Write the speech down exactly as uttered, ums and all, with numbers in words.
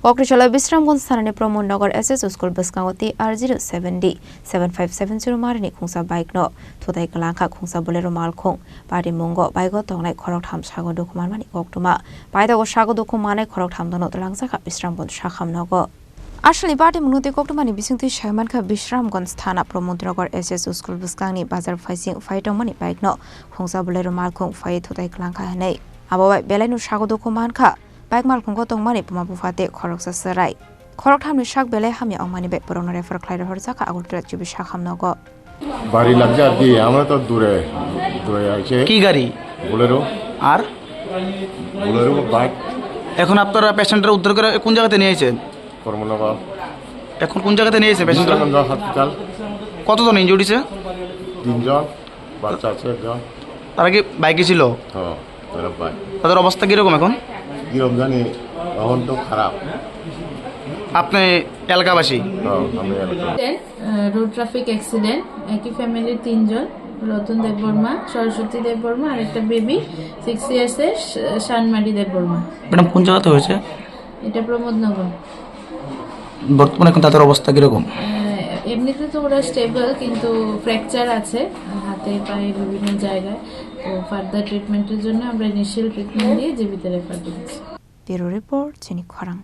Kokrichalo Bisramganj thanani Pramod Nagar S S school bwskango T R zero seven D seven five seven zero marini khungsa bike no thutai kwlangkha khungsa Bolero malkhung. Bari mungo bike o tongnai khoroktham sago dukhu manmani koktwma. Paidakgo sago dukhu manai khoroktham dono twlangjakha Bisramganj sakham nogo. Aswlni bari mungno tei koktwmani bisingtwi sai mankha Bisramganj thana Pramod Nagar S S school bwskangni bazar phaising phai tongmani bike no khungsa Bolero malkhung phai thutai kwlangkha hinwi. Abo bai belai no sago dukhu mankha. Bike malkhungo tongmani buma bupha tei khoroksa chwrai. Khoroktham ni sak belai hamya wngmani bai borokno refer khlai rohorjakha Agartala G B sakham nogo. বাড়ি লাগছে আর কি, আমরা তো দূরে, দূরে আছে। কি গাড়ি? বোলেরো। আর? Bolero bike. এখন আপনারা প্যাসেঞ্জার উদ্ধার করে কোন জায়গাতে নিয়ে এসেছেন? কর্মনগর। এখন কোন জায়গাতে নিয়ে এসেছেন প্যাসেঞ্জার? বিশ্বরঞ্জন হসপিটাল। কতজন ইনজুর্ড হয়েছে? তিনজন। বাচ্চা আছে একজন। তারা কি বাইকে ছিল? হ্যাঁ, তারা বাইক। তাদের অবস্থা কিরকম এখন? কিরকম জানি, এখন তো খারাপ। আপনি এলাকাবাসী? হ্যাঁ, আমি এলাকা। অ্যাক্সিডেন্ট, আহ, রোড ট্রাফিক অ্যাক্সিডেন্ট, একই ফ্যামিলির তিনজন, রতন দেববর্মা, সরস্বতী দেববর্মা আর একটা বেবি সিক্স ইয়ার্স এর, শা-, শানমারি দেববর্মা। ম্যাডাম, কোন জায়গাতে হয়েছে? এটা প্রমোদনগর। বর্তমানে এখন তাদের অবস্থা কিরকম? আহ, এমনিতে তো ওরা স্টেবল, কিন্তু ফ্র্যাকচার আছে হাতে, পায়ে, বিভিন্ন জায়গায়। তো ফার্দার ট্রিটমেন্টের জন্য আমরা ইনিশিয়াল ট্রিটমেন্ট দিয়ে জিবিতে রেফার করেছি। Bureau Report, Chini Khorang.